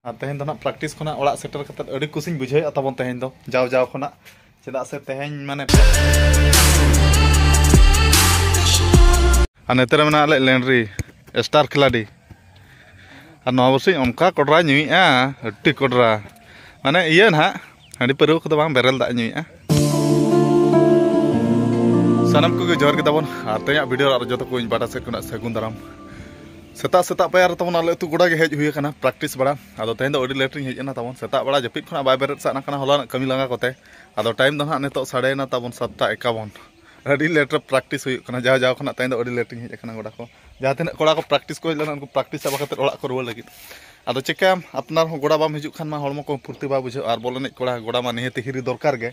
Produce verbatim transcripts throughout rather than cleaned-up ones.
ᱟᱨ ᱛᱮᱦᱮᱧ ᱫᱚ ᱱᱟᱜ ᱯᱨᱮᱠᱴᱤᱥ ᱠᱷᱚᱱᱟᱜ ᱚᱲᱟᱜ ᱥᱮᱴᱮᱨ ᱠᱟᱛᱮ ᱟᱹᱰᱤ ᱠᱩᱥᱤᱧ ᱵᱩᱡᱷᱟᱹᱣᱮᱫᱼᱟ ᱛᱟᱵᱚᱱ ᱛᱮᱦᱮᱧ ᱫᱚ, ᱡᱟᱣ ᱡᱟᱣ ᱠᱷᱚᱱᱟᱜ᱾ ᱪᱮᱫᱟᱜ ᱥᱮ ᱛᱮᱦᱮᱧ ᱢᱟᱱᱮ, ᱟᱨ ᱱᱚᱛᱮ ᱨᱮ ᱢᱮᱱᱟᱜ ᱞᱮ ᱞᱮᱱᱰᱨᱤ, ᱥᱴᱟᱨ ᱠᱷᱤᱞᱟᱰᱤ᱾ ᱟᱨ ᱱᱚᱣᱟ ᱵᱚᱨᱥᱤᱧ ᱚᱱᱠᱟ ᱠᱚᱰᱨᱟ ᱧᱩᱭᱮᱫᱼᱟ, ᱟᱹᱰᱤ ᱠᱚᱰᱨᱟ᱾ ᱢᱟᱱᱮ ᱤᱭᱟᱹ ᱱᱟᱦᱟᱜ, ᱦᱟᱺᱰᱤ ᱯᱟᱹᱨᱣᱟᱹ ᱠᱚᱫᱚ ᱵᱟᱝ, ᱵᱮᱨᱮᱞ ᱫᱟᱜ ᱧᱩᱭᱮᱫᱼᱟ᱾ ᱥᱟᱱᱟᱢ ᱠᱚᱜᱮ ᱡᱚᱦᱟᱨ ᱜᱮ ᱛᱟᱵᱚᱱ, ᱟᱨ ᱛᱮᱦᱮᱧᱟᱜ ᱵᱷᱤᱰᱤᱭᱳ ᱟᱨ ᱡᱚᱛᱚ ᱠᱚ ᱤᱧ ᱯᱟᱦᱴᱟ ᱥᱮᱫ ᱠᱷᱚᱱᱟᱜ ᱥᱟᱹᱜᱩᱱ ᱫᱟᱨᱟᱢ᱾ ᱥᱮᱛᱟᱜ ᱥᱮᱛᱟᱜ ᱯᱟᱭᱟᱨ ᱨᱮ ᱛᱟᱵᱚᱱ ᱟᱞᱮ ᱟᱹᱛᱩ ᱜᱚᱰᱟ ᱜᱮ ᱦᱮᱡ ᱦᱩᱭ ᱟᱠᱟᱱᱟ ᱯᱨᱮᱠᱴᱤᱥ ᱵᱟᱲᱟ᱾ ᱟᱫᱚ ᱛᱮᱦᱮᱧ ᱫᱚ ᱟᱹᱰᱤ ᱞᱮᱴ ᱨᱤᱧ ᱦᱮᱡ ᱮᱱᱟ ᱛᱟᱵᱚᱱ, ᱥᱮᱛᱟᱜ ᱵᱮᱲᱟ ᱡᱟᱹᱯᱤᱫ ᱠᱷᱚᱱᱟᱜ ᱵᱟᱭ ᱵᱮᱨᱮᱫ ᱥᱟᱱᱟ ᱠᱟᱱᱟ ᱦᱚᱞᱟᱱᱟᱜ ᱠᱟᱹᱢᱤ ᱞᱟᱸᱜᱟ ᱠᱚᱛᱮ᱾ ᱟᱫᱚ ᱴᱟᱭᱤᱢ ᱫᱚ ᱱᱟᱦᱟᱜ ᱱᱤᱛᱚᱜ ᱥᱟᱰᱮᱭᱮᱱᱟ ᱛᱟᱵᱚᱱ ᱥᱟᱛᱴᱟ ᱮᱠᱟᱵᱚᱱ᱾ ᱟᱹᱰᱤ ᱞᱮᱴ ᱨᱮ ᱯᱨᱮᱠᱴᱤᱥ ᱦᱩᱭᱩᱜ ᱠᱟᱱᱟ, ᱡᱟᱣ ᱡᱟᱣ ᱠᱷᱚᱱᱟᱜ ᱛᱮᱦᱮᱧ ᱫᱚ ᱟᱹᱰᱤ ᱞᱮᱴ ᱨᱤᱧ ᱦᱮᱡ ᱟᱠᱟᱱᱟ ᱜᱚᱰᱟ ᱠᱚ᱾ ᱡᱟᱦᱟᱸ ᱛᱤᱱᱟᱹᱜ ᱠᱚᱲᱟ ᱠᱚ ᱯᱨᱮᱠᱴᱤᱥ ᱠᱚ ᱦᱮᱡ ᱞᱮᱱᱟ, ᱩᱱᱠᱩ ᱯᱨᱮᱠᱴᱤᱥ ᱪᱟᱵᱟ ᱠᱟᱛᱮ ᱚᱲᱟᱜ ᱠᱚ ᱨᱩᱣᱟᱹᱲ ᱞᱟᱹᱜᱤᱫ᱾ ᱟᱫᱚ ᱪᱮᱠᱟᱭᱟᱢ, ᱟᱯᱱᱟᱨ ᱦᱚᱸ ᱜᱚᱰᱟ ᱵᱟᱢ ᱦᱤᱡᱩᱜ ᱠᱷᱟᱱ ᱢᱟ ᱦᱚᱲᱢᱚ ᱠᱚ ᱯᱷᱩᱨᱛᱤ ᱵᱟᱭ ᱵᱩᱡᱷᱟᱹᱜᱼᱟ, ᱟᱨ ᱵᱚᱞ ᱮᱱᱮᱡ ᱠᱚᱲᱟ ᱜᱚᱰᱟ ᱢᱟ ᱱᱤᱦᱟᱹᱛᱤ ᱦᱤᱨᱤ ᱫᱚᱨᱠᱟᱨ ᱜᱮ᱾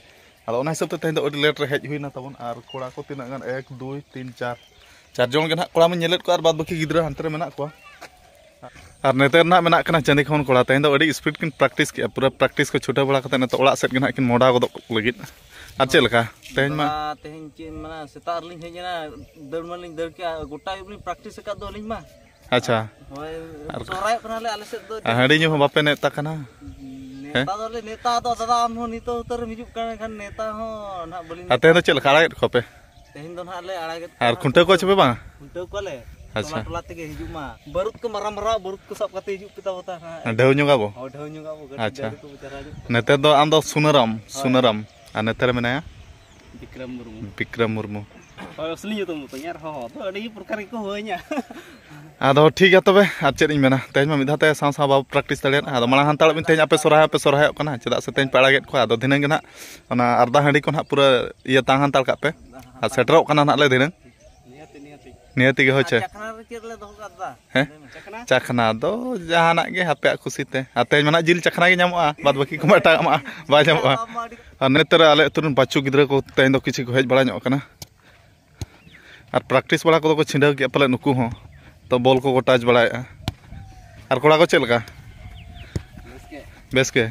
ᱟᱫᱚ ᱚᱱᱟ ᱦᱤᱥᱟᱹᱵ ᱛᱮ ᱛᱮᱦᱮᱧ ᱫᱚ ᱟᱹᱰᱤ ᱞᱮᱴ ᱨᱮ ᱦᱮᱡ ᱦᱩᱭᱱᱟ ᱛᱟᱵᱚᱱ᱾ ᱟᱨ ᱠᱚᱲᱟ ᱠᱚ ᱛᱤᱱᱟᱹᱜ ᱜᱟᱱ, ᱮᱠ, ᱫᱩᱭ, ᱛᱤᱱ, ᱪᱟᱨ, ᱪᱟᱨ ᱡᱚᱱ ᱜᱮ ᱱᱟᱦᱟᱜ ᱠᱚᱲᱟ ᱢᱟᱧ ᱧᱮᱞᱮᱫ ᱠᱚᱣᱟ, ᱟᱨ ᱵᱟᱫ ᱵᱟᱹᱠᱤ ᱜᱤᱫᱽᱨᱟᱹ ᱦᱟᱱᱛᱮ ᱨᱮ ᱢᱮᱱᱟᱜ ᱠᱚᱣᱟ᱾ ᱟᱨ ᱱᱮᱛᱟᱨ ᱱᱟᱦᱟᱜ ᱢᱮᱱᱟᱜ ᱠᱟᱱᱟ ᱪᱟᱹᱱᱫᱤ ᱠᱷᱚᱱ ᱠᱚᱲᱟ᱾ ᱛᱮᱦᱮᱧ ᱫᱚ ᱟᱹᱰᱤ ᱥᱯᱤᱰ ᱠᱤᱱ ᱯᱨᱮᱠᱴᱤᱥ ᱠᱮᱜᱼᱟ, ᱯᱩᱨᱟᱹ ᱯᱨᱮᱠᱴᱤᱥ ᱠᱚ ᱪᱷᱩᱴᱟᱹᱣ ᱵᱟᱲᱟ ᱠᱟᱛᱮ ᱱᱤᱛᱚᱜ ᱚᱲᱟᱜ ᱥᱮᱫ ᱜᱮ ᱱᱟᱦᱟᱜ ᱠᱤᱱ ᱢᱚᱦᱰᱟ ᱜᱚᱫᱚᱜ ᱞᱟᱹᱜᱤᱫ᱾ ᱟᱨ ᱪᱮᱫ ᱞᱮᱠᱟ ᱛᱮᱦᱮᱧ ᱢᱟ? ᱫᱟᱫᱟ, ᱛᱮᱦᱮᱧ ᱪᱮᱫ ᱮᱢ ᱢᱮᱱᱟ, ᱥᱮᱛᱟᱜ ᱨᱮᱞᱤᱧ ᱦᱮᱡ ᱮᱱᱟ, ᱫᱟᱹᱲ ᱢᱟᱞᱤᱧ ᱫᱟᱹᱲ ᱠᱮᱜᱼᱟ, ᱜᱚᱴᱟ ᱟᱹᱭᱩᱵ ᱞᱤᱧ ᱯᱨᱮᱠᱴᱤᱥ ᱟᱠᱟᱫ ᱫᱚ ᱟᱹᱞᱤᱧ ᱢᱟ᱾ ᱟᱪᱪᱷᱟ᱾ ᱦᱳᱭ, ᱟᱨ ᱥᱚᱦᱨᱟᱭᱚᱜ ᱠᱟᱱᱟᱞᱮ ᱟᱞᱮ ᱥᱮᱫ ᱫᱚ᱾ ᱟᱨ ᱦᱟᱺᱰᱤ ᱧᱩ ᱦᱚᱸ ᱵᱟᱯᱮ ᱱᱮᱣᱛᱟ ᱠᱟᱱᱟ? ᱱᱮᱣᱛᱟ ᱦᱮᱸ? ᱫᱚᱞᱮ ᱱᱮᱣᱛᱟ, ᱟᱫᱚ ᱫᱟᱫᱟ ᱟᱢ ᱦᱚᱸ ᱱᱤᱛᱚᱜ ᱩᱛᱟᱹᱨ ᱮᱢ ᱦᱤᱡᱩᱜ ᱠᱟᱱ ᱠᱷᱟᱱ ᱱᱮᱣᱛᱟ ᱦᱚᱸ ᱱᱟᱦᱟᱜ ᱵᱟᱹᱞᱤᱧ ᱟᱨ ᱛᱮᱦᱮᱧ ᱫᱚ ᱪᱮᱫ ᱞᱮᱠᱟ ᱟᱲᱟᱜᱮᱫ ᱠᱚᱣᱟ ᱯᱮ? ᱛᱮᱦᱮᱧ ᱫᱚ ᱱᱟᱦᱟᱜ ᱞᱮ ᱟᱲᱟᱜᱮᱫ ᱟᱨ ᱠᱚᱣᱟ᱾ ᱠᱷᱩᱱᱴᱟᱹᱣ ᱠᱚᱣᱟ ᱪᱮ ᱯᱮ ᱵᱟᱝ? ᱠᱷᱩᱱᱴᱟᱹᱣ ᱠᱚᱣᱟᱞᱮ᱾ ᱟᱪᱪᱷᱟ᱾ ᱴᱚᱞᱟ ᱴᱚᱞᱟ ᱛᱮᱜᱮ ᱦᱤᱡᱩᱜ ᱢᱟ᱾ ᱵᱟᱹᱨᱩᱫ ᱠᱚ ᱢᱟᱨᱟᱝ ᱢᱟᱨᱟᱝ ᱵᱟᱹᱨᱩᱫ ᱠᱚ ᱥᱟᱵ ᱠᱟᱛᱮ ᱦᱤᱡᱩᱜ ᱯᱮ ᱛᱟᱵᱚ ᱛᱟ ᱱᱟᱦᱟᱜ᱾ ᱰᱷᱮᱣ ᱧᱚᱜ ᱟᱵᱚ? ᱦᱳᱭ, ᱰᱷᱮᱣ ᱧᱚᱜ ᱟᱵᱚ, ᱠᱟᱹᱴᱤᱡ ᱟᱪᱪᱷᱟ᱾ ᱰᱷᱮᱣ ᱧᱚᱜ ᱟᱵᱚ᱾ ᱱᱮᱛᱟᱨ ᱫᱚ ᱟᱢ ᱫᱚ ᱥᱩᱱᱟᱹᱨᱟᱢ, ᱦᱳᱭ᱾ ᱥᱩᱱᱟᱹᱨᱟᱢ᱾ ᱟᱨ ᱱᱮᱛᱟᱨ ᱢᱮᱱᱟᱭᱟ? ᱵᱤᱠᱨᱚᱢ ᱢᱩᱨᱢᱩ᱾ ᱵᱤᱠᱨᱚᱢ ᱢᱩᱨᱢᱩ᱾ ᱦᱳᱭ, ᱟᱹᱥᱞᱤ ᱧᱩᱛᱩᱢ ᱫᱚ ᱛᱤᱧ, ᱟᱨ ᱦᱚᱦᱚ ᱫᱚ ᱟᱹᱰᱤ ᱯᱨᱚᱠᱟᱨ ᱜᱮᱠᱚ ᱦᱚᱦᱚᱧᱟ᱾ ᱟᱫᱚ ᱴᱷᱤᱠ ᱜᱮᱭᱟ ᱛᱚᱵᱮ, ᱟᱨ ᱪᱮᱫ ᱤᱧ ᱢᱮᱱᱟ, ᱛᱮᱦᱮᱧ ᱢᱟ ᱢᱤᱫ ᱫᱷᱟᱣ ᱛᱮ ᱥᱟᱶ ᱥᱟᱶ ᱵᱟᱵᱚ ᱯᱨᱮᱠᱴᱤᱥ ᱫᱟᱲᱮᱭᱟᱜᱼᱟ᱾ ᱟᱫᱚ ᱢᱟᱲᱟᱝ ᱦᱟᱱᱛᱟᱲᱚᱜ ᱵᱤᱱ, ᱛᱮᱦᱮᱧ ᱟᱯᱮ ᱥᱚᱨᱦᱟᱭ ᱦᱚᱸᱯᱮ ᱥᱚᱨᱦᱟᱭᱚᱜ ᱠᱟᱱᱟ, ᱪᱮᱫᱟᱜ ᱥᱮ ᱛᱮᱦᱮᱧ ᱯᱮ ᱟᱲᱟᱜᱮᱫ ᱠᱚᱣᱟ᱾ ᱟᱫᱚ ᱫᱷᱤᱱᱟᱹᱝ ᱜᱮ ᱱᱟᱦᱟᱜ ᱚᱱᱟ ᱟᱨᱫᱟ ᱦᱟᱺᱰᱤ ᱠᱚ ᱱᱟᱦᱟᱜ ᱯᱩᱨᱟᱹ ᱤᱭᱟᱹ ᱛᱟᱝ ᱦᱟᱱᱛᱟᱲ ᱠᱟᱜ ᱯᱮ, ᱟᱨ ᱥᱮᱴᱮᱨᱚᱜ ᱠᱟᱱᱟ ᱱᱟᱦᱟᱜ ᱞᱮ ᱫᱷᱤᱱᱟᱹᱝ᱾ ᱱᱤᱦᱟᱹᱛᱤ, ᱱᱤᱦᱟᱹᱛᱤ᱾ ᱱᱤᱦᱟᱹᱛᱤ ᱜᱮ, ᱦᱳᱭ ᱪᱮ? ᱪᱟᱠᱷᱱᱟ ᱨᱮ ᱪᱮᱫ ᱞᱮ ᱫᱚᱦᱚ ᱠᱟᱜ ᱫᱟ? ᱦᱮᱸ? ᱞᱟᱹᱭ ᱢᱮ᱾ ᱪᱟᱠᱷᱱᱟ? ᱪᱟᱠᱷᱱᱟ ᱫᱚ ᱡᱟᱦᱟᱱᱟᱜ ᱜᱮ ᱟᱯᱮᱭᱟᱜ ᱠᱩᱥᱤ ᱛᱮ᱾ ᱟᱨ ᱛᱮᱦᱮᱧ ᱢᱟ ᱱᱟᱦᱟᱜ ᱡᱤᱞ ᱪᱟᱠᱷᱱᱟ ᱜᱮ ᱧᱟᱢᱚᱜᱼᱟ, ᱵᱟᱫ ᱵᱟᱹᱠᱤ ᱠᱚᱢᱟ ᱮᱴᱟᱜᱟᱜ ᱢᱟ ᱵᱟᱭ ᱧᱟᱢᱚᱜᱼᱟ᱾ ᱟᱢ ᱢᱟ ᱟᱹᱰᱤ ᱟᱨ ᱱᱮᱛᱟᱨ ᱟᱞᱮ ᱟᱹᱛᱩ ᱨᱮᱱ ᱵᱟᱹᱪᱩ ᱜᱤᱫᱽᱨᱟᱹ ᱠᱚ ᱛᱮᱦᱮᱧ ᱫᱚ ᱠᱤᱪᱷᱩ ᱠᱚ ᱦᱮᱡ ᱵᱟᱲᱟ ᱧᱚᱜ ᱠᱟᱱᱟ᱾ ᱟᱨ ᱯᱨᱮᱠᱴᱤᱥ ᱵᱟᱲᱟ ᱠᱚᱫᱚ ᱠᱚ ᱪᱷᱤᱰᱟᱹᱣ ᱠᱮᱜᱼᱟ ᱯᱟᱞᱮᱫ ᱱᱩᱠᱩ ᱦᱚᱸ, ᱛᱚ ᱵᱚᱞ ᱠᱚᱠᱚ ᱴᱟᱪ ᱵᱟᱲᱟᱭᱮᱜᱼᱟ᱾ ᱟᱨ ᱠᱚᱲᱟ ᱠᱚ ᱪᱮᱫ ᱞᱮᱠᱟ? ᱵᱮᱥ ᱜᱮ᱾ ᱵᱮᱥ ᱜᱮ?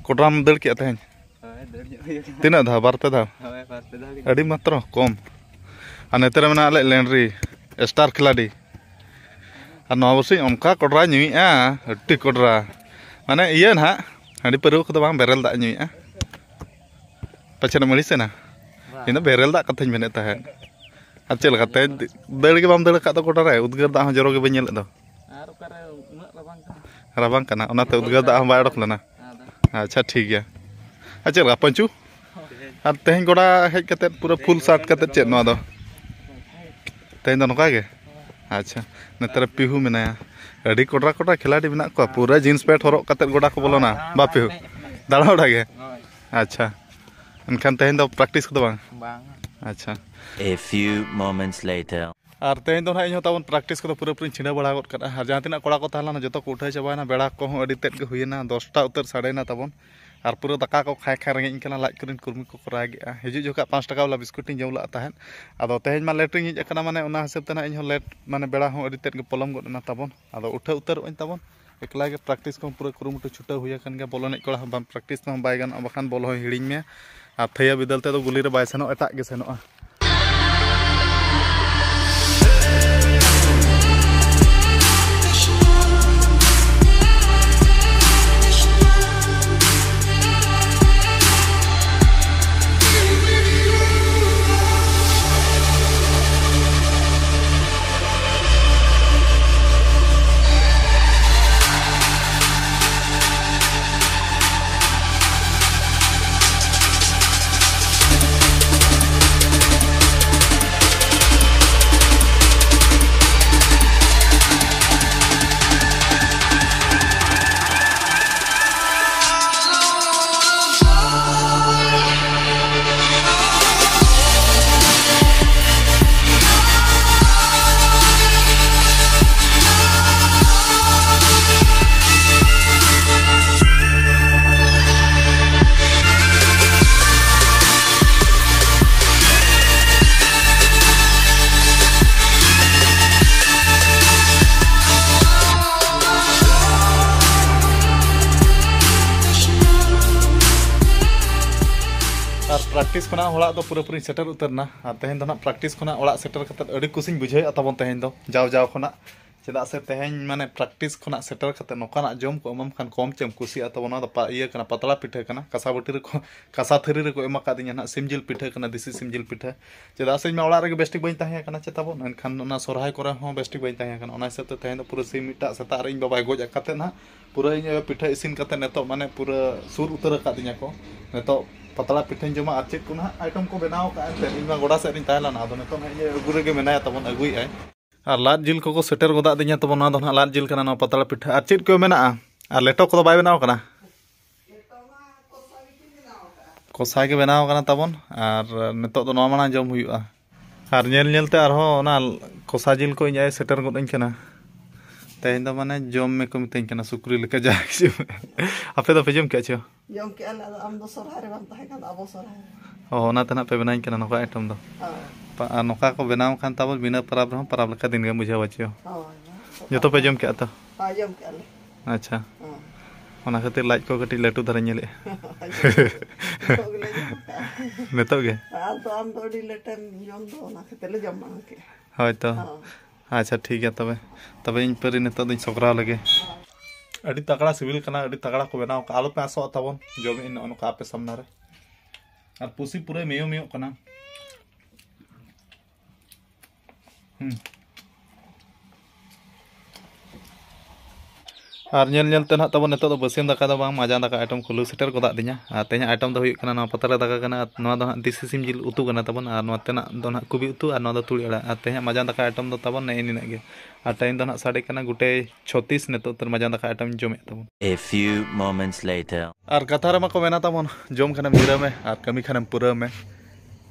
ᱠᱚᱰᱨᱟᱢ ᱫᱟᱹᱲ ᱠᱮᱜᱼᱟ ᱛᱮᱦᱮᱧ? ᱦᱳᱭ, ᱫᱟᱹᱲ ᱧᱚᱜ ᱦᱩᱭ ᱟᱠᱟᱱᱟ᱾ ᱛᱤᱱᱟᱹᱜ ᱫᱷᱟᱣ? ᱵᱟᱨ ᱯᱮ ᱫᱷᱟᱣ? ᱦᱳᱭ, ᱵᱟᱨ ᱯᱮ ᱫᱷᱟᱣ ᱜᱮ᱾ ᱟᱹᱰᱤ ᱢᱟᱛᱨᱚ ᱠᱚᱢ᱾ ᱟᱨ ᱱᱚᱛᱮ ᱨᱮ ᱢᱮᱱᱟᱜ ᱞᱮ ᱞᱮᱱᱰᱨᱤ, ᱥᱴᱟᱨ ᱠᱷᱤᱞᱟᱰᱤ᱾ ᱟᱨ ᱱᱚᱣᱟ ᱵᱚᱥᱮᱧ ᱚᱱᱠᱟ ᱠᱚᱰᱨᱟ ᱧᱩᱭᱮᱫᱼᱟ, ᱟᱹᱰᱤ ᱠᱚᱰᱨᱟ᱾ ᱢᱟᱱᱮ ᱤᱭᱟᱹ ᱱᱟᱦᱟᱜ, ᱦᱟᱺᱰᱤ ᱯᱟᱹᱨᱣᱟᱹ ᱠᱚᱫᱚ ᱵᱟᱝ, ᱵᱮᱨᱮᱞ ᱫᱟᱜ ᱧᱩᱭᱮᱫᱼᱟ᱾ ᱯᱟᱪᱷᱮ ᱮᱢ ᱟᱹᱲᱤᱥᱮᱱᱟ? ᱤᱧ ᱫᱚ ᱵᱮᱨᱮᱞ ᱫᱟᱜ ᱠᱟᱛᱷᱟᱧ ᱢᱮᱱᱮᱫ ᱛᱟᱦᱮᱸᱫ᱾ ᱟᱨ ᱪᱮᱫ ᱞᱮᱠᱟ ᱛᱮᱦᱮᱧ ᱫᱟᱹᱲ ᱜᱮ ᱵᱟᱢ ᱫᱟᱹᱲ ᱟᱠᱟᱫ ᱫᱚ ᱜᱚᱰᱟ ᱨᱮ? ᱩᱫᱽᱜᱟᱹᱨ ᱫᱟᱜ ᱦᱚᱸ ᱡᱚᱨᱚ ᱜᱮ ᱵᱟᱹᱧ ᱧᱮᱞᱮᱫ ᱫᱚ᱾ ᱟᱨ ᱚᱠᱟᱨᱮ ᱩᱱᱟᱹᱜ ᱨᱟᱵᱟᱝ ᱠᱟᱱᱟ? ᱨᱟᱵᱟᱝ ᱠᱟᱱᱟ, ᱚᱱᱟᱛᱮ ᱩᱫᱽᱜᱟᱹᱨ ᱫᱟᱜ ᱦᱚᱸ ᱵᱟᱭ ᱚᱰᱚᱠ ᱞᱮᱱᱟ᱾ ᱟᱪᱪᱷᱟ, ᱴᱷᱤᱠ ᱜᱮᱭᱟ᱾ ᱟᱨ ᱪᱮᱫ ᱞᱮᱠᱟ ᱯᱟᱹᱧᱪᱩ? ᱟᱨ ᱛᱮᱦᱮᱧ ᱜᱚᱰᱟ ᱦᱮᱡ ᱠᱟᱛᱮᱫ ᱯᱩᱨᱟᱹ ᱯᱷᱩᱞ ᱥᱟᱨᱴ ᱠᱟᱛᱮᱫ ᱪᱮᱫ ᱱᱚᱣᱟ ᱫᱚ? ᱛᱮᱦᱮᱧ ᱫᱚ ᱱᱚᱝᱠᱟ ᱜᱮ? ᱟᱪᱪᱷᱟ, ᱱᱚᱛᱮ ᱨᱮ ᱯᱤᱦᱩ ᱢᱮᱱᱟᱭᱟ᱾ ᱟᱹᱰᱤ ᱠᱚᱰᱨᱟ ᱠᱚᱰᱨᱟ ᱠᱷᱤᱞᱟᱲᱤ ᱢᱮᱱᱟᱜ ᱠᱚᱣᱟ, ᱯᱩᱨᱟᱹ ᱡᱤᱱᱥ ᱯᱮᱱᱴ ᱦᱚᱨᱚᱜ ᱠᱟᱛᱮᱫ ᱜᱚᱰᱟ ᱠᱚ ᱵᱚᱞᱚᱱᱟ᱾ ᱵᱟ ᱯᱤᱦᱩ? ᱫᱟᱬᱟ ᱵᱟᱲᱟ ᱜᱮ? ᱟᱪᱪᱷᱟ, ᱮᱱᱠᱷᱟᱱ ᱛᱮᱦᱮᱧ ᱫᱚ ᱯᱨᱮᱠᱴᱤᱥ ᱠᱚᱫᱚ ᱵᱟᱝ? ᱵᱟᱝ᱾ ᱟᱪᱪᱷᱟ᱾ A few moments later. ᱟᱨ ᱛᱮᱦᱮᱧ ᱫᱚ ᱱᱟᱦᱟᱜ ᱤᱧᱦᱚᱸ ᱛᱟᱵᱚᱱ ᱯᱨᱮᱠᱴᱤᱥ ᱠᱚᱫᱚ ᱯᱩᱨᱟᱹᱯᱩᱨᱤᱧ ᱪᱷᱤᱰᱟᱹᱣ ᱵᱟᱲᱟ ᱜᱚᱫ ᱠᱟᱜᱼᱟ᱾ ᱟᱨ ᱡᱟᱦᱟᱸ ᱛᱤᱱᱟᱹᱜ ᱠᱚᱲᱟ ᱠᱚ ᱛᱟᱦᱮᱸ ᱞᱮᱱᱟ, ᱡᱚᱛᱚ ᱠᱚ ᱩᱴᱷᱟᱹᱣ ᱪᱟᱵᱟᱭᱮᱱᱟ᱾ ᱵᱮᱲᱟ ᱠᱚᱦᱚᱸ ᱟᱹᱰᱤ ᱛᱮᱫ ᱜᱮ ᱦᱩᱭᱮᱱᱟ, ᱫᱚᱥᱴᱟ ᱩᱛᱟᱹᱨ ᱥᱟᱰᱮᱭᱮᱱᱟ ᱛᱟᱵᱚᱱ᱾ ᱟᱨ ᱯᱩᱨᱟᱹ ᱫᱟᱠᱟ ᱠᱚ ᱠᱷᱟᱭ ᱠᱷᱟᱭ ᱨᱮᱸᱜᱮᱡ ᱤᱧ ᱠᱟᱱᱟ, ᱞᱟᱡ ᱠᱚᱨᱮᱱ ᱠᱩᱨᱢᱤ ᱠᱚᱠᱚ ᱨᱟᱜᱮᱜᱼᱟ᱾ ᱦᱤᱡᱩᱜ ᱡᱚᱠᱷᱟᱜ ᱯᱟᱸᱪ ᱴᱟᱠᱟ ᱵᱟᱞᱟ ᱵᱤᱥᱠᱩᱴ ᱤᱧ ᱡᱚᱢ ᱞᱟᱜ ᱛᱟᱦᱮᱸᱫ᱾ ᱟᱫᱚ ᱛᱮᱦᱮᱧ ᱢᱟ ᱞᱮᱴ ᱨᱤᱧ ᱦᱮᱡ ᱟᱠᱟᱱᱟ, ᱢᱟᱱᱮ ᱚᱱᱟ ᱦᱤᱥᱟᱹᱵ ᱛᱮ ᱱᱟᱦᱟᱜ ᱤᱧᱦᱚᱸ ᱞᱮᱴ, ᱢᱟᱱᱮ ᱵᱮᱲᱟ ᱦᱚᱸ ᱟᱹᱰᱤ ᱛᱮᱫ ᱜᱮ ᱯᱚᱞᱚᱢ ᱜᱚᱫ ᱮᱱᱟ ᱛᱟᱵᱚᱱ᱾ ᱟᱫᱚ ᱩᱴᱷᱟᱹᱣ ᱩᱛᱟᱹᱨᱚᱜ ᱟᱹᱧ ᱛᱟᱵᱚᱱ᱾ ᱮᱠᱞᱟ ᱜᱮ ᱯᱨᱮᱠᱴᱤᱥ ᱠᱚᱦᱚᱸ ᱯᱩᱨᱟᱹ ᱠᱩᱨᱩᱢᱩᱴᱩ ᱪᱷᱩᱴᱟᱹᱣ ᱦᱩᱭ ᱟᱠᱟᱱ ᱜᱮᱭᱟ᱾ ᱵᱚᱞ ᱮᱱᱮᱡ ᱠᱚᱲᱟ ᱦᱚᱸ ᱵᱟᱢ ᱯᱨᱮᱠᱴᱤᱥ ᱛᱮᱦᱚᱸ ᱵᱟᱭ ᱜᱟᱱᱚᱜᱼᱟ, ᱵᱟᱠᱷᱟᱱ ᱵᱚᱞ ᱦᱚᱸᱭ ᱦᱤᱲᱤᱧ ᱢᱮᱭᱟ᱾ ᱟᱨ ᱛᱷᱟᱹᱭᱟᱹ ᱵᱤᱫᱟᱹᱞ ᱛᱮᱫᱚ ᱜᱩᱞᱤ ᱨᱮ ᱵᱟᱭ ᱥᱮᱱᱚᱜᱼᱟ, ᱮᱴᱟᱜ ᱜᱮ ᱥᱮᱱᱚᱜᱼᱟ᱾ ᱟᱨ ᱯᱨᱮᱠᱴᱤᱥ ᱠᱷᱚᱱᱟᱜ ᱚᱲᱟᱜ ᱫᱚ ᱯᱩᱨᱟᱹᱯᱩᱨᱤᱧ ᱥᱮᱴᱮᱨ ᱩᱛᱟᱹᱨ ᱮᱱᱟ᱾ ᱟᱨ ᱛᱮᱦᱮᱧ ᱫᱚ ᱱᱟᱜ ᱯᱨᱮᱠᱴᱤᱥ ᱠᱷᱚᱱᱟᱜ ᱚᱲᱟᱜ ᱥᱮᱴᱮᱨ ᱠᱟᱛᱮᱫ ᱟᱹᱰᱤ ᱠᱩᱥᱤᱧ ᱵᱩᱡᱷᱟᱹᱣᱮᱫᱼᱟ ᱛᱟᱵᱚᱱ ᱛᱮᱦᱮᱧ ᱫᱚ, ᱡᱟᱣ ᱡᱟᱣ ᱠᱷᱚᱱᱟᱜ᱾ ᱪᱮᱫᱟᱜ ᱥᱮ ᱛᱮᱦᱮᱧ ᱢᱟᱱᱮ practice ᱠᱷᱚᱱᱟᱜ ᱥᱮᱴᱮᱨ ᱠᱟᱛᱮ ᱱᱚᱝᱠᱟᱱᱟᱜ ᱡᱚᱢ ᱠᱚ ᱮᱢᱟᱢ ᱠᱷᱟᱱ ᱠᱚᱢ ᱪᱮᱢ ᱠᱩᱥᱤᱭᱟᱜᱼᱟ᱾ ᱛᱟᱵᱚᱱ ᱱᱚᱣᱟ ᱫᱚ ᱯᱟ- ᱤᱭᱟᱹ ᱠᱟᱱᱟ, ᱯᱟᱛᱲᱟ ᱯᱤᱴᱷᱟᱹ ᱠᱟᱱᱟ, ᱠᱟᱸᱥᱟ ᱵᱟᱹᱴᱤ ᱨᱮᱠᱚ ᱠᱟᱸᱥᱟ ᱛᱷᱟᱹᱨᱤ ᱨᱮᱠᱚ ᱮᱢ ᱟᱠᱟᱫᱤᱧᱟ ᱱᱟᱦᱟᱜ ᱥᱤᱢ ᱡᱤᱞ ᱯᱤᱴᱷᱟᱹ ᱠᱟᱱᱟ, ᱫᱮᱥᱤ ᱥᱤᱢ ᱡᱤᱞ ᱯᱤᱴᱷᱟᱹ᱾ ᱪᱮᱫᱟᱜ ᱥᱮ ᱤᱧ ᱢᱟ ᱚᱲᱟᱜ ᱨᱮᱜᱮ ᱵᱮᱥᱴᱷᱤᱠ ᱵᱟᱹᱧ ᱛᱟᱦᱮᱸ ᱠᱟᱱᱟ ᱪᱮ ᱛᱟᱵᱚᱱ, ᱮᱱᱠᱷᱟᱱ ᱚᱱᱟ ᱥᱚᱨᱦᱟᱭ ᱠᱚᱨᱮ ᱦᱚᱸ ᱵᱮᱥᱴᱷᱤᱠ ᱵᱟᱹᱧ ᱛᱟᱦᱮᱸ ᱠᱟᱱᱟ᱾ ᱚᱱᱟ ᱦᱤᱥᱟᱹᱵ ᱛᱮ ᱛᱮᱦᱮᱧ ᱫᱚ ᱯᱩᱨᱟᱹ ᱥᱤᱢ ᱢᱤᱫᱴᱟᱜ ᱥᱮᱛᱟᱜ ᱨᱮ ᱤᱧ ᱵᱟᱵᱟᱭ ᱜᱚᱡ ᱟᱠᱟᱫ ᱛᱮ ᱱᱟᱦᱟᱜ ᱯᱩᱨᱟᱹ ᱤᱧ ᱟᱭᱳ ᱯᱤᱴᱷᱟᱹ ᱤᱥᱤᱱ ᱠᱟᱛᱮ ᱱᱤᱛᱚᱜ ᱢᱟᱱᱮ ᱯᱩᱨᱟᱹ ᱥᱩᱨ ᱩᱛᱟᱹᱨ ᱟᱠᱟᱫᱤᱧᱟ ᱠᱚ᱾ ᱱᱤᱛᱚᱜ ᱯᱟᱛᱲᱟ ᱯᱤᱴᱷᱟᱹᱧ ᱡᱚᱢᱟ ᱟᱨ ᱪᱮᱫ ᱠᱚ ᱱᱟᱦᱟᱜ item ᱠᱚ ᱵᱮᱱᱟᱣ ᱟᱠᱟᱫᱼᱟ ᱮᱱᱛᱮᱫ᱾ ᱤᱧ ᱢᱟ ᱜᱚᱰᱟ ᱥᱮᱫ ᱨᱤᱧ ᱛᱟᱦᱮᱸ ᱞᱮᱱᱟ, ᱟᱫᱚ ᱱᱤᱛᱚᱜ ᱱᱟᱦᱟᱜ ᱤᱧ ᱟᱹᱜᱩ ᱨᱮᱜᱮ ᱢᱮᱱᱟᱭᱟ ᱛᱟᱵᱚᱱ, ᱟᱹᱜᱩᱭᱮᱫᱼᱟᱭ᱾ ᱟᱨ ᱞᱟᱫ ᱡᱤᱞ ᱠᱚᱠᱚ ᱥᱮᱴᱮᱨ ᱜᱚᱫᱟᱜ ᱫᱤᱧᱟ ᱛᱟᱵᱚᱱ᱾ ᱱᱚᱣᱟ ᱫᱚ ᱱᱟᱦᱟᱜ ᱞᱟᱫ ᱡᱤᱞ ᱠᱟᱱᱟ, ᱱᱚᱣᱟ ᱯᱟᱛᱲᱟ ᱯᱤᱴᱷᱟᱹ᱾ ᱟᱨ ᱪᱮᱫ ᱠᱚ ᱢᱮᱱᱟᱜᱼᱟ? ᱟᱨ ᱞᱮᱴᱚ ᱠᱚᱫᱚ ᱵᱟᱭ ᱵᱮᱱᱟᱣ ᱠᱟᱱᱟ? ᱠᱚᱥᱟ ᱜᱮ ᱵᱮᱱᱟᱣ ᱠᱟᱱᱟ ᱛᱟᱵᱚᱱ᱾ ᱟᱨ ᱱᱤᱛᱚᱜ ᱫᱚ ᱱᱚᱣᱟ ᱢᱟᱲᱟᱝ ᱡᱚᱢ ᱦᱩᱭᱩᱜᱼᱟ᱾ ᱟᱨ ᱧᱮᱞ ᱧᱮᱞ ᱛᱮ ᱟᱨᱦᱚᱸ ᱚᱱᱟ ᱠᱚᱥᱟ ᱡᱤᱞ ᱠᱚ ᱤᱧ ᱟᱭᱳ ᱥᱮᱴᱮᱨ ᱜᱚᱫ ᱟᱹᱧ ᱠᱟᱱᱟ᱾ ᱛᱮᱦᱮᱧ ᱫᱚ ᱢᱟᱱᱮ ᱡᱚᱢ ᱢᱮ ᱠᱚ ᱢᱤᱛᱟᱹᱧ ᱠᱟᱱᱟ, ᱥᱩᱠᱨᱤ ᱞᱮᱠᱟ ᱡᱟ ᱠᱤᱪᱷᱩ᱾ ᱟᱯᱮ ᱫᱚ ᱯᱮ ᱡᱚᱢ ᱠᱮᱜᱼᱟ ᱪᱮ? ᱡᱚᱢ ᱠᱮᱜᱼᱟ ᱞᱮ, ᱟᱫᱚ ᱟᱢ ᱫᱚ ᱥᱚᱨᱦᱟᱭ ᱨᱮ ᱵᱟᱢ ᱛᱟᱦᱮᱸ ᱠᱟᱱ ᱫᱚ ᱟᱵᱚ ᱥᱚᱨᱦᱟᱭ ᱨᱮ᱾ ᱚ, ᱚᱱᱟ ᱛᱮ ᱱᱟᱜ ᱯᱮ ᱵᱮᱱᱟᱣ ᱠᱟᱱᱟ ᱱᱚᱝᱠᱟ item ᱫᱚ᱾ ᱦᱳᱭ᱾ ᱯᱟ- ᱟᱨ ᱱᱚᱝᱠᱟ ᱠᱚ ᱵᱮᱱᱟᱣ ᱠᱷᱟᱱ ᱛᱟᱵᱚᱱ ᱵᱤᱱᱟᱹ ᱯᱟᱨᱟᱵᱽ ᱨᱮᱦᱚᱸ ᱯᱟᱨᱟᱵᱽ ᱞᱮᱠᱟ ᱫᱤᱱ ᱜᱮᱢ ᱵᱩᱡᱷᱟᱹᱣᱟ ᱪᱮ? ᱦᱳᱭ᱾ ᱡᱚᱛᱚ ᱯᱮ ᱡᱚᱢ ᱠᱮᱜᱼᱟ ᱛᱚ? ᱦᱳᱭ, ᱡᱚᱢ ᱠᱮᱜᱼᱟ ᱞᱮ᱾ ᱟᱪᱪᱷᱟ᱾ ᱦᱮᱸ᱾ ᱚᱱᱟ ᱠᱷᱟᱹᱛᱤᱨ ᱞᱟᱡ ᱠᱚ ᱠᱟᱹᱴᱤᱡ ᱞᱟᱹᱴᱩ ᱫᱷᱟᱨᱟ ᱧᱮᱞᱮᱜᱼᱟ᱾ ᱱᱤᱛᱚᱜ ᱜᱮᱞᱮ ᱡᱚᱢ ᱠᱟᱜᱼᱟ᱾ ᱱᱤᱛᱚᱜ ᱜᱮ? ᱟᱨ ᱫᱚ ᱟᱢ ᱫᱚ ᱟᱹᱰᱤ ᱞᱮᱴᱮᱢ ᱡᱚᱢ ᱫᱚ, ᱚᱱᱟ ᱠᱷᱟᱹᱛᱤᱨ ᱞᱮ ᱡᱚᱢ ᱢᱟᱲᱟᱝ ᱠᱮᱜᱼᱟ᱾ ᱦᱳᱭ ᱛᱚ᱾ ᱦᱮᱸ᱾ ᱟᱪᱪᱷᱟ, ᱴᱷᱤᱠ ᱜᱮᱭᱟ ᱛᱚᱵᱮ᱾ ᱛᱚᱵᱮ ᱤᱧ ᱯᱟᱹᱨᱤ ᱱᱤᱛᱚᱜ ᱫᱚᱧ ᱥᱚᱠᱨᱟᱣ ᱞᱮᱜᱮ᱾ ᱟᱹᱰᱤ ᱛᱟᱜᱲᱟ ᱥᱤᱵᱤᱞ ᱠᱟᱱᱟ, ᱟᱹᱰᱤ ᱛᱟᱜᱲᱟ ᱠᱚ ᱵᱮᱱᱟᱣ ᱠᱟᱜᱼᱟ᱾ ᱟᱞᱚ ᱯᱮ ᱟᱸᱥᱚᱜᱼᱟ ᱛᱟᱵᱚᱱ, ᱡᱚᱢᱮᱜ ᱟᱹᱧ ᱱᱚᱜᱼᱚ ᱱᱚᱝᱠᱟ ᱟᱯᱮ ᱥᱟᱢᱱᱟ ᱨᱮ᱾ ᱟᱨ ᱯᱩᱥᱤ ᱯᱩᱨᱟᱹᱭ ᱢᱮᱭᱚ ᱢᱮᱭᱚᱜ ᱠᱟᱱᱟ᱾ ᱦᱩᱸ᱾ ᱟᱨ ᱧᱮᱞ ᱧᱮᱞ ᱛᱮ ᱱᱟᱦᱟᱜ ᱛᱟᱵᱚᱱ ᱱᱤᱛᱚᱜ ᱫᱚ ᱵᱟᱹᱥᱭᱟᱹᱢ ᱫᱟᱠᱟ ᱫᱚ ᱵᱟᱝ, ᱢᱟᱡᱟᱱ ᱫᱟᱠᱟ item ᱠᱷᱩᱞᱟᱹᱣ ᱥᱮᱴᱮᱨ ᱜᱚᱫᱟᱜ ᱫᱤᱧᱟ᱾ ᱟᱨ ᱛᱮᱦᱮᱧᱟᱜ item ᱫᱚ ᱦᱩᱭᱩᱜ ᱠᱟᱱᱟ ᱱᱚᱣᱟ ᱯᱟᱛᱲᱟ ᱫᱟᱠᱟ ᱠᱟᱱᱟ, ᱟᱨ ᱱᱚᱣᱟ ᱫᱚ ᱦᱟᱸᱜ ᱫᱮᱥᱤ ᱥᱤᱢ ᱡᱤᱞ ᱩᱛᱩ ᱠᱟᱱᱟ ᱛᱟᱵᱚᱱ, ᱟᱨ ᱱᱚᱣᱟ ᱛᱮᱱᱟᱜ ᱫᱚ ᱱᱟᱦᱟᱜ ᱠᱚᱵᱤ ᱩᱛᱩ, ᱟᱨ ᱱᱚᱣᱟ ᱫᱚ ᱛᱩᱲᱤ ᱟᱲᱟᱜ᱾ ᱟᱨ ᱛᱮᱦᱮᱧᱟᱜ ᱢᱟᱡᱟᱱ ᱫᱟᱠᱟ item ᱫᱚ ᱛᱟᱵᱚᱱ ᱱᱮᱜᱼᱮ ᱱᱤᱱᱟᱹᱜ ᱜᱮ᱾ ᱟᱨ time ᱫᱚ ᱱᱟᱦᱟᱜ ᱥᱟᱰᱮ ᱠᱟᱱᱟ ᱜᱚᱴᱮ ᱪᱷᱚᱛᱤᱥ, ᱱᱤᱛᱚᱜ ᱩᱛᱟᱹᱨ ᱢᱟᱡᱟᱱ ᱫᱟᱠᱟ item ᱡᱚᱢᱮᱫ ᱛᱟᱵᱚᱱ᱾ A few moments later. ᱟᱨ ᱠᱟᱛᱷᱟ ᱨᱮᱢᱟ ᱠᱚ ᱢᱮᱱᱟ ᱛᱟᱵᱚᱱ, ᱡᱚᱢ ᱠᱷᱟᱱᱮᱢ ᱡᱤᱨᱟᱹᱣ ᱢᱮ ᱟᱨ ᱠᱟᱹᱢᱤ ᱠᱷᱟᱱᱮᱢ ᱯᱩᱨᱟᱹᱣ ᱢᱮ᱾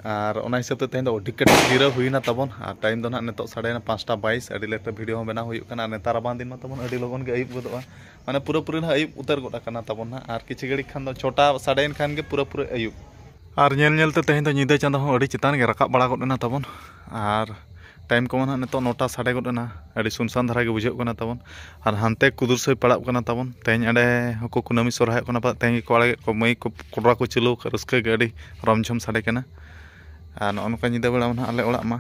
ᱟᱨ ᱚᱱᱟ ᱦᱤᱥᱟᱹᱵ ᱛᱮ ᱛᱮᱦᱮᱧ ᱫᱚ ᱟᱹᱰᱤ ᱠᱟᱹᱴᱤᱡ ᱡᱤᱨᱟᱹᱣ ᱦᱩᱭᱱᱟ ᱛᱟᱵᱚᱱ᱾ ᱟᱨ time ᱫᱚ ᱱᱟᱦᱟᱜ ᱱᱤᱛᱚᱜ ᱥᱟᱰᱮᱭᱮᱱᱟ ᱯᱟᱸᱪᱴᱟ ᱵᱟᱭᱤᱥ᱾ ᱟᱹᱰᱤ late ᱨᱮ video ᱦᱚᱸ ᱵᱮᱱᱟᱣ ᱦᱩᱭᱩᱜ ᱠᱟᱱᱟ᱾ ᱟᱨ ᱱᱮᱛᱟᱨ ᱨᱟᱵᱟᱝ ᱫᱤᱱ ᱢᱟ ᱛᱟᱵᱚᱱ ᱟᱹᱰᱤ ᱞᱚᱜᱚᱱ ᱜᱮ ᱟᱹᱭᱩᱵ ᱜᱚᱫᱚᱜᱼᱟ, ᱢᱟᱱᱮ ᱯᱩᱨᱟᱹᱯᱩᱨᱤ ᱱᱟᱦᱟᱜ ᱟᱹᱭᱩᱵ ᱩᱛᱟᱹᱨ ᱜᱚᱫ ᱟᱠᱟᱱᱟ ᱛᱟᱵᱚᱱ ᱱᱟᱦᱟᱜ᱾ ᱟᱨ ᱠᱤᱪᱷᱩ ᱜᱷᱟᱹᱲᱤᱡ ᱠᱷᱟᱱ ᱫᱚ ᱪᱷᱚᱴᱟ ᱥᱟᱰᱮᱭᱮᱱ ᱠᱷᱟᱱ ᱜᱮ ᱯᱩᱨᱟᱹᱯᱩᱨᱤ ᱟᱹᱭᱩᱵ᱾ ᱟᱨ ᱧᱮᱞ ᱧᱮᱞ ᱛᱮ ᱛᱮᱦᱮᱧ ᱫᱚ ᱧᱤᱫᱟᱹ ᱪᱟᱸᱫᱚ ᱦᱚᱸ ᱟᱹᱰᱤ ᱪᱮᱛᱟᱱ ᱜᱮ ᱨᱟᱠᱟᱵ ᱵᱟᱲᱟ ᱜᱚᱫ ᱮᱱᱟ ᱛᱟᱵᱚᱱ᱾ ᱟᱨ time ᱠᱚᱢᱟ ᱱᱟᱦᱟᱜ ᱱᱤᱛᱚᱜ ᱱᱚᱴᱟ ᱥᱟᱰᱮ ᱜᱚᱫ ᱮᱱᱟ, ᱟᱹᱰᱤ ᱥᱩᱱᱥᱟᱱ ᱫᱷᱟᱨᱟ ᱜᱮ ᱵᱩᱡᱷᱟᱹᱜ ᱠᱟᱱᱟ ᱛᱟᱵᱚᱱ᱾ ᱟᱨ ᱦᱟᱱᱛᱮ ᱠᱩᱫᱩᱨ ᱥᱟᱹᱭ ᱯᱟᱲᱟᱜ ᱠᱟᱱᱟ ᱛᱟᱵᱚᱱ, ᱛᱮᱦᱮᱧ ᱚᱸᱰᱮ ᱦᱚᱸᱠᱚ ᱠᱩᱱᱟᱹᱢᱤ ᱥᱚᱨᱦᱟᱭᱚᱜ ᱠᱟᱱᱟ ᱯᱟᱞᱮ, ᱛᱮᱦᱮᱧ ᱜᱮᱠᱚ ᱟᱲᱟᱜᱮᱫ ᱠᱚᱣᱟ, ᱢᱟᱹᱭᱤᱠ ᱠᱚ ᱠᱚᱰᱨᱟ ᱠᱚ ᱪᱟᱹᱞᱩ ᱟᱠᱟᱫ, ᱨᱟᱹᱥᱠᱟᱹ ᱜᱮ ᱟᱹᱰᱤ ᱨᱚᱢ ᱡᱷᱚᱢ ᱥᱟᱰᱮ ᱠᱟᱱᱟ᱾ ᱟᱨ ᱱᱚᱜᱼᱚ ᱱᱚᱝᱠᱟ ᱧᱤᱫᱟᱹ ᱵᱮᱲᱟ ᱢᱟ ᱱᱟᱦᱟᱜ ᱟᱞᱮ ᱚᱲᱟᱜ ᱢᱟ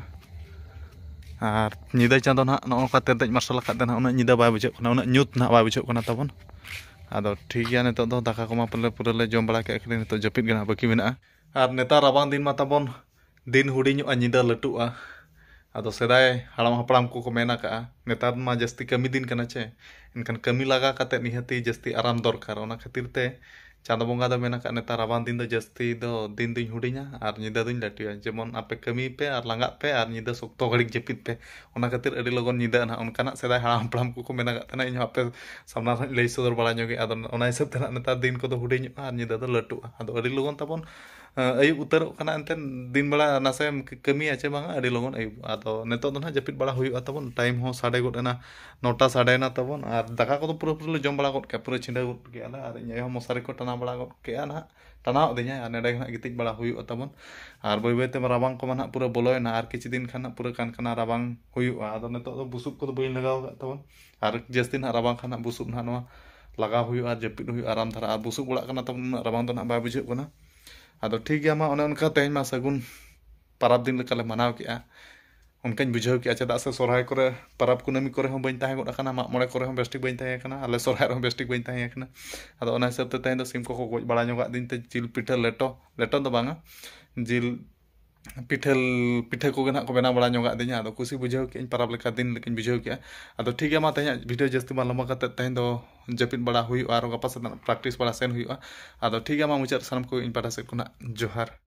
ᱟᱨ ᱧᱤᱫᱟᱹ ᱪᱟᱸᱫᱚ ᱱᱟᱦᱟᱜ ᱱᱚᱜᱼᱚ ᱱᱚᱝᱠᱟ ᱛᱮᱨᱫᱮᱡ ᱢᱟᱨᱥᱟᱞ ᱟᱠᱟᱫ ᱛᱮ ᱱᱟᱦᱟᱜ ᱩᱱᱟᱹᱜ ᱧᱤᱫᱟᱹ ᱵᱟᱭ ᱵᱩᱡᱷᱟᱹᱜ ᱠᱟᱱᱟ, ᱩᱱᱟᱹᱜ ᱧᱩᱛ ᱱᱟᱦᱟᱜ ᱵᱟᱭ ᱵᱩᱡᱷᱟᱹᱜ ᱠᱟᱱᱟ ᱛᱟᱵᱚᱱ᱾ ᱟᱫᱚ ᱴᱷᱤᱠ ᱜᱮᱭᱟ, ᱱᱤᱛᱚᱜ ᱫᱚ ᱫᱟᱠᱟ ᱠᱚᱢᱟ ᱯᱟᱞᱮ ᱯᱩᱨᱟᱹ ᱞᱮ ᱡᱚᱢ ᱵᱟᱲᱟ ᱠᱮᱫ ᱠᱷᱟᱹᱞᱤ, ᱱᱤᱛᱚᱜ ᱡᱟᱹᱯᱤᱫ ᱜᱮ ᱱᱟᱦᱟᱜ ᱵᱟᱹᱠᱤ ᱢᱮᱱᱟᱜᱼᱟ᱾ ᱟᱨ ᱱᱮᱛᱟᱨ ᱨᱟᱵᱟᱝ ᱫᱤᱱ ᱢᱟ ᱛᱟᱵᱚᱱ ᱫᱤᱱ ᱦᱩᱰᱤᱧᱚᱜᱼᱟ, ᱧᱤᱫᱟᱹ ᱞᱟᱹᱴᱩᱜᱼᱟ᱾ ᱟᱫᱚ ᱥᱮᱫᱟᱭ ᱦᱟᱲᱟᱢ ᱦᱟᱯᱲᱟᱢ ᱠᱚᱠᱚ ᱢᱮᱱ ᱟᱠᱟᱜᱼᱟ, ᱱᱮᱛᱟᱨ ᱢᱟ ᱡᱟᱹᱥᱛᱤ ᱠᱟᱹᱢᱤ ᱫᱤᱱ ᱠᱟᱱᱟ ᱪᱮ, ᱮᱱᱠᱷᱟᱱ ᱠᱟᱹᱢᱤ ᱞᱟᱸᱜᱟ ᱠᱟᱛᱮ ᱱᱤᱦᱟᱹᱛᱤ ᱡᱟᱹᱥᱛᱤ ᱟᱨᱟᱢ ᱫᱚᱨᱠᱟᱨ᱾ ᱚᱱᱟ ᱠᱷᱟᱹᱛᱤᱨ ᱛᱮ ᱪᱟᱸᱫᱚ ᱵᱚᱸᱜᱟ ᱫᱚ ᱢᱮᱱ ᱟᱠᱟᱫ, ᱱᱮᱛᱟᱨ ᱨᱟᱵᱟᱝ ᱫᱤᱱ ᱫᱚ ᱡᱟᱹᱥᱛᱤ ᱫᱚ ᱫᱤᱱ ᱫᱩᱧ ᱦᱩᱰᱤᱧᱟ ᱟᱨ ᱧᱤᱫᱟᱹ ᱫᱩᱧ ᱞᱟᱹᱴᱩᱭᱟ᱾ ᱡᱮᱢᱚᱱ ᱟᱯᱮ ᱠᱟᱹᱢᱤ ᱯᱮ ᱟᱨ ᱞᱟᱸᱜᱟᱜ ᱯᱮ ᱟᱨ ᱧᱤᱫᱟᱹ ᱥᱚᱠᱛᱚ ᱜᱷᱟᱹᱲᱤᱡ ᱡᱟᱹᱯᱤᱫ ᱯᱮ, ᱚᱱᱟ ᱠᱷᱟᱹᱛᱤᱨ ᱟᱹᱰᱤ ᱞᱚᱜᱚᱱ ᱧᱤᱫᱟᱹᱜᱼᱟ ᱱᱟᱦᱟᱜ, ᱚᱱᱠᱟᱱᱟᱜ ᱥᱮᱫᱟᱭ ᱦᱟᱲᱟᱢ ᱦᱟᱯᱲᱟᱢ ᱠᱚᱠᱚ ᱢᱮᱱ ᱟᱠᱟᱫ ᱛᱟᱦᱮᱱᱟ᱾ ᱤᱧᱦᱚᱸ ᱟᱯᱮ ᱥᱟᱢᱱᱟ ᱨᱮ ᱞᱟᱹᱭ ᱥᱚᱫᱚᱨ ᱵᱟᱲᱟ ᱧᱚᱜᱮᱫᱼᱟ᱾ ᱟᱫᱚ ᱚᱱᱟ ᱦᱤᱥᱟᱹᱵ ᱛᱮ ᱱᱟᱦᱟᱜ ᱱᱮᱛᱟᱨ ᱫᱤᱱ ᱠᱚᱫᱚ ᱦᱩᱰᱤᱧᱚᱜᱼᱟ ᱟᱨ ᱧᱤᱫᱟᱹ ᱫᱚ ᱞᱟᱹᱴᱩᱜᱼᱟ᱾ ᱟᱫᱚ ᱟᱹᱰᱤ ᱞᱚᱜᱚᱱ ᱛᱟᱵᱚᱱ ᱟᱹᱭᱩᱵ ᱩᱛᱟᱹᱨᱚᱜ ᱠᱟᱱᱟ᱾ ᱮᱱᱛᱮᱫ ᱫᱤᱱ ᱵᱮᱲᱟ ᱱᱟᱥᱮᱢ ᱠᱟᱹᱢᱤᱭᱟ ᱪᱮ ᱵᱟᱝᱟ, ᱟᱹᱰᱤ ᱞᱚᱜᱚᱱ ᱟᱹᱭᱩᱵᱚᱜᱼᱟ᱾ ᱟᱫᱚ ᱱᱤᱛᱚᱜ ᱫᱚ ᱱᱟᱦᱟᱜ ᱡᱟᱹᱯᱤᱫ ᱵᱟᱲᱟ ᱦᱩᱭᱩᱜᱼᱟ ᱛᱟᱵᱚᱱ, ᱴᱟᱭᱤᱢ ᱦᱚᱸ ᱥᱟᱰᱮ ᱜᱚᱫ ᱮᱱᱟ, ᱱᱚᱴᱟ ᱥᱟᱰᱮᱭᱮᱱᱟ ᱛᱟᱵᱚᱱ᱾ ᱟᱨ ᱫᱟᱠᱟ ᱠᱚᱫᱚ ᱯᱩᱨᱟᱹ ᱯᱩᱨᱤ ᱞᱮ ᱡᱚᱢ ᱵᱟᱲᱟ ᱜᱚᱫ ᱠᱮᱜᱼᱟ, ᱯᱩᱨᱟᱹ ᱪᱷᱤᱸᱰᱟᱹᱣ ᱜᱚᱫ ᱠᱮᱜᱼᱟ ᱞᱮ᱾ ᱟᱨ ᱤᱧ ᱟᱭᱳ ᱦᱚᱸ ᱢᱚᱥᱟᱨᱤ ᱠᱚ ᱴᱟᱱᱟᱣ ᱵᱟᱲᱟ ᱜᱚᱫ ᱠᱮᱜᱼᱟ ᱱᱟᱦᱟᱜ, ᱴᱟᱱᱟᱣ ᱟᱹᱫᱤᱧᱟᱭ᱾ ᱟᱨ ᱱᱚᱰᱮ ᱜᱮ ᱱᱟᱦᱟᱜ ᱜᱤᱛᱤᱡ ᱵᱟᱲᱟ ᱦᱩᱭᱩᱜᱼᱟ ᱛᱟᱵᱚᱱ᱾ ᱟᱨ ᱵᱟᱹᱭ ᱵᱟᱹᱭ ᱛᱮ ᱨᱟᱵᱟᱝ ᱠᱚᱢᱟ ᱱᱟᱦᱟᱜ ᱯᱩᱨᱟᱹ ᱵᱚᱞᱚᱭᱮᱱᱟ, ᱟᱨ ᱠᱤᱪᱷᱩ ᱫᱤᱱ ᱠᱷᱟᱱ ᱱᱟᱦᱟᱜ ᱯᱩᱨᱟᱹ ᱠᱟᱱᱠᱟᱱᱟ ᱨᱟᱵᱟᱝ ᱦᱩᱭᱩᱜᱼᱟ᱾ ᱟᱫᱚ ᱱᱤᱛᱚᱜ ᱫᱚ ᱵᱩᱥᱩᱵ ᱠᱚᱫᱚ ᱵᱟᱹᱧ ᱞᱟᱜᱟᱣ ᱟᱠᱟᱫ ᱛᱟᱵᱚᱱ, ᱟᱨ ᱡᱟᱹᱥᱛᱤ ᱱᱟᱦᱟᱜ ᱨᱟᱵᱟᱝ ᱠᱷᱟᱱ ᱱᱟᱦᱟᱜ ᱵᱩᱥᱩᱵ ᱱᱟᱦᱟᱜ ᱱᱚᱣᱟ ᱞᱟᱜᱟᱣ ᱦᱩᱭᱩᱜᱼᱟ, ᱟᱨ ᱡᱟᱹᱯᱤᱫ ᱦᱩᱭᱩᱜᱼᱟ ᱟᱨᱟᱢ ᱫᱷᱟᱨᱟ᱾ ᱟᱨ ᱵᱩᱥᱩᱵ ᱚᱲᱟᱜ ᱠᱟᱱᱟ ᱛᱟᱵᱚᱱ, ᱩᱱᱟᱹᱜ ᱨᱟᱵᱟᱝ ᱫᱚ ᱱᱟᱦᱟᱜ ᱵᱟᱭ ᱵᱩᱡᱷᱟᱹᱜ ᱠᱟᱱᱟ᱾ ᱟᱫᱚ ᱴᱷᱤᱠ ᱜᱮᱭᱟ, ᱢᱟ ᱚᱱᱮ ᱚᱱᱠᱟ ᱛᱮᱦᱮᱧ ᱢᱟ ᱥᱟᱹᱜᱩᱱ ᱯᱟᱨᱟᱵᱽ ᱫᱤᱱ ᱞᱮᱠᱟᱞᱮ ᱢᱟᱱᱟᱣ ᱠᱮᱜᱼᱟ, ᱚᱱᱠᱟᱧ ᱵᱩᱡᱷᱟᱹᱣ ᱠᱮᱜᱼᱟ᱾ ᱪᱮᱫᱟᱜ ᱥᱮ ᱥᱚᱨᱦᱟᱭ ᱠᱚᱨᱮ, ᱯᱟᱨᱟᱵᱽ ᱠᱩᱱᱟᱹᱢᱤ ᱠᱚᱨᱮ ᱦᱚᱸ ᱵᱟᱹᱧ ᱛᱟᱦᱮᱸ ᱜᱚᱫ ᱟᱠᱟᱱᱟ, ᱢᱟᱜ ᱢᱚᱬᱮ ᱠᱚᱨᱮ ᱦᱚᱸ ᱵᱮᱥᱴᱷᱤᱠ ᱵᱟᱹᱧ ᱛᱟᱦᱮᱸ ᱠᱟᱱᱟ, ᱟᱞᱮ ᱥᱚᱨᱦᱟᱭ ᱨᱮᱦᱚᱸ ᱵᱮᱥᱴᱷᱤᱠ ᱵᱟᱹᱧ ᱛᱟᱦᱮᱸ ᱠᱟᱱᱟ᱾ ᱟᱫᱚ ᱚᱱᱟ ᱦᱤᱥᱟᱹᱵ ᱛᱮ ᱛᱮᱦᱮᱧ ᱫᱚ ᱥᱤᱢ ᱠᱚᱠᱚ ᱜᱚᱡ ᱵᱟᱲᱟ ᱧᱚᱜᱟᱫ ᱫᱤᱧ ᱛᱮ ᱡᱤᱞ ᱯᱤᱴᱷᱟᱹ ᱞᱮᱴᱚ, ᱞᱮᱴᱚ ᱫᱚ ᱵᱟᱝᱟ, ᱡᱤᱞ ᱯᱤᱴᱷᱟᱹ, ᱯᱤᱴᱷᱟᱹ ᱠᱚᱜᱮ ᱱᱟᱦᱟᱜ ᱠᱚ ᱵᱮᱱᱟᱣ ᱵᱟᱲᱟ ᱧᱚᱜᱟᱫ ᱫᱤᱧᱟ᱾ ᱟᱫᱚ ᱠᱩᱥᱤ ᱵᱩᱡᱷᱟᱹᱣ ᱠᱮᱜᱼᱟᱹᱧ, ᱯᱟᱨᱟᱵᱽ ᱞᱮᱠᱟ ᱫᱤᱱ ᱞᱮᱠᱟᱧ ᱵᱩᱡᱷᱟᱹᱣ ᱠᱮᱜᱼᱟ᱾ ᱟᱫᱚ ᱴᱷᱤᱠ ᱜᱮᱭᱟ, ᱢᱟ ᱛᱮᱦᱮᱧᱟᱜ ᱵᱷᱤᱰᱤᱭᱳ ᱡᱟᱹᱥᱛᱤ ᱵᱟᱝ ᱞᱚᱢᱵᱟ ᱠᱟᱛᱮ ᱛᱮᱦᱮᱧ ᱫᱚ ᱡᱟᱹᱯᱤᱫ ᱵᱟᱲᱟ ᱦᱩᱭᱩᱜᱼᱟ, ᱟᱨ ᱜᱟᱯᱟ ᱥᱮᱛᱟᱜ ᱯᱨᱮᱠᱴᱤᱥ ᱵᱟᱲᱟ ᱥᱮᱱ ᱦᱩᱭᱩᱜᱼᱟ᱾ ᱟᱫᱚ ᱴᱷᱤᱠ ᱜᱮᱭᱟ, ᱢᱟ ᱢᱩᱪᱟᱹᱫ ᱥᱟᱱᱟᱢ ᱠᱚ ᱤᱧ ᱯᱟᱦᱴᱟ ᱥᱮᱫ ᱠᱷᱚᱱᱟᱜ ᱡᱚᱦᱟᱨ᱾